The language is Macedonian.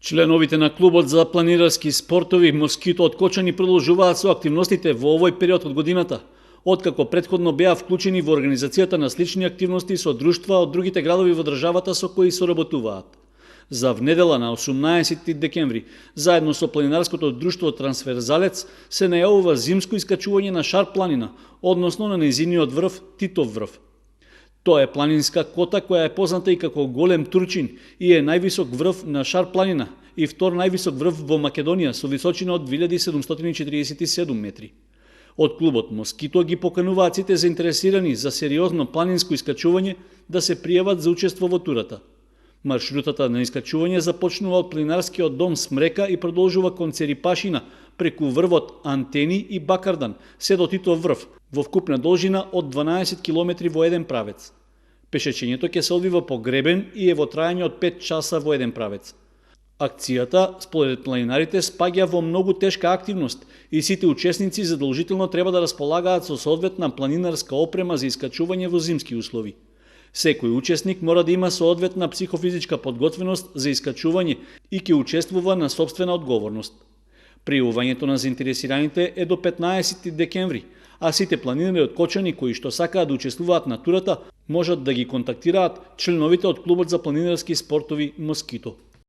Членовите на клубот за планинарски спортови Москито од Кочани продолжуваат со активностите во овој период од годината, откако претходно беа вклучени во организацијата на слични активности со друштва од другите градови во државата со кои соработуваат. За внедела на 18 декември, заедно со планинарското друштво Трансферзалец, се најавува зимско искачување на Шар планина, односно на нејзиниот врв Титов врв. Тоа е планинска кота која е позната и како Голем Турчин и е највисок врв на Шар планина и втор највисок врв во Македонија со височина од 2747 метри. Од клубот Москито ги покануваат сите заинтересирани за сериозно планинско искачување да се пријават за учество во турата. Маршрутата на искачување започнува од планинарскиот дом Смрека и продолжува кон Церипашина, преку врвот Антени и Бакардан, се до Титов врв, во вкупна должина од 12 км во еден правец. Пешечењето ќе се одвива по гребен и е во трајање од 5 часа во еден правец. Акцијата, според планинарите, спаѓа во многу тешка активност и сите учесници задолжително треба да располагаат со соодветна планинарска опрема за искачување во зимски услови. Секој учесник мора да има соодветна психофизичка подготвеност за искачување и ќе учествува на сопствена одговорност. Пријавувањето на заинтересираните е до 15 декември, а сите планинари од Кочани кои што сакаат да учествуваат на турата можат да ги контактираат членовите од клубот за планинарски спортови Москито.